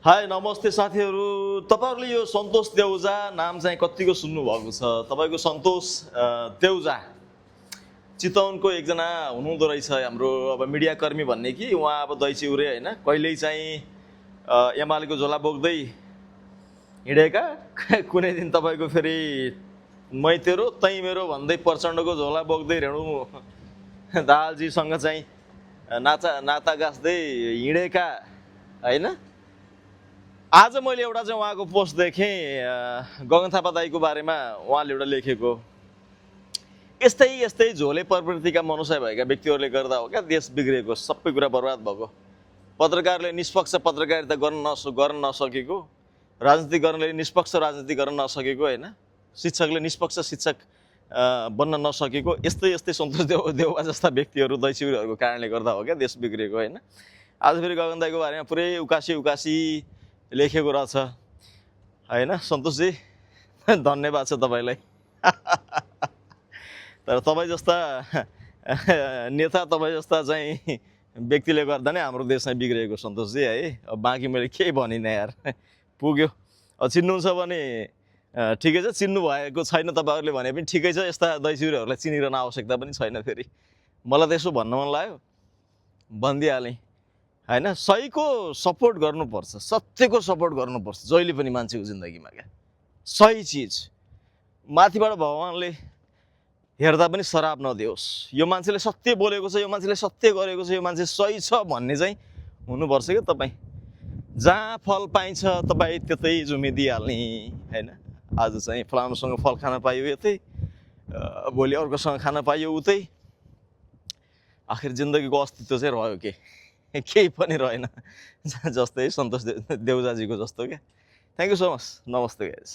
High नमस्ते साथीहरू, तपाईहरुले यो सन्तोष देउजा नाम चाहिँ कतिको सुन्नु भएको छ। तपाईको सन्तोष देउजा चितवनको एकजना हुनुहुँदो रहेछ हाम्रो अब मिडिया कर्मी भन्ने कि उहाँ अब दैचिउरे हैन कहिल्यै चाहिँ एमालेको झोला बोक्दै हिँडेका कुनै दिन तपाईको फेरि मै तेरो तै मेरो भन्दै प्रचण्डको झोला बोक्दै रेणु दाहालजीसँग चाहिँ नाता गाँस्दै हिँडेका हैन। आज मैले एउटा चाहिँ उहाँको पोस्ट देखेँ गगन थापा दाइको बारेमा। उहाँले एउटा लेखेको यस्तै यस्तै झोले प्रवृत्तिका मनुष्य भएका व्यक्तिहरूले गर्दा हो क्या देश बिग्रेको, सबै कुरा बर्बाद भएको। पत्रकारले निष्पक्ष पत्रकारिता गर्न नसकेको, राजनीति गर्नले निष्पक्ष राजनीति गर्न नसकेको हैन, शिक्षकले निष्पक्ष शिक्षक बन्न नसकेको यस्तै यस्तै सन्तोष देउवा जस्ता व्यक्तिहरू दैचिउरेहरूको कारणले गर्दा हो क्या देश बिग्रेको हैन। आज फेरि गगन दाइको बारेमा पुरै उकासी लेखेको रहेछ हैन। सन्तोषजी धन्यवाद छ तपाईलाई। तर तपाईँ जस्ता नेता, तपाईँ जस्ता चाहिँ व्यक्तिले गर्दा नै हाम्रो देश चाहिँ बिग्रेको सन्तोषजी है। अब बाँकी मैले केही भनिनँ यार, पुग्यो। चिन्नुहुन्छ भने ठिकै छ, चिन्नु भएको छैन तपाईहरुले भने पनि ठिकै छ। यस्ता दैचिउरेहरूलाई चिनिरहन आवश्यकता पनि छैन। फेरि मलाई त्यसो भन्न मन लाग्यो भनिदिइहालेँ हैन। सहीको सपोर्ट गर्नुपर्छ, सत्यको सपोर्ट गर्नुपर्छ जहिले पनि मान्छेको जिन्दगीमा क्या। सही चिज माथिबाट भगवानले हेर्दा पनि शराब नदियोस्। यो मान्छेले सत्य बोलेको छ, यो मान्छेले सत्य गरेको छ, यो मान्छे सही छ भन्ने चाहिँ हुनुपर्छ क्या। तपाईँ जहाँ फल पाइन्छ तपाईँ त्यतै जुमिदिइहाल्ने हैन। आज चाहिँ फलानुसँग फल खान पाइयो यतै, भोलि अर्कोसँग खान पाइयो उतै, आखिर जिन्दगीको अस्तित्व चाहिँ रह्यो के? केही पनि रहेन। जस्तै सन्तोष देउजाजीको जस्तो क्या। Thank you so much. नमस्ते गाइज।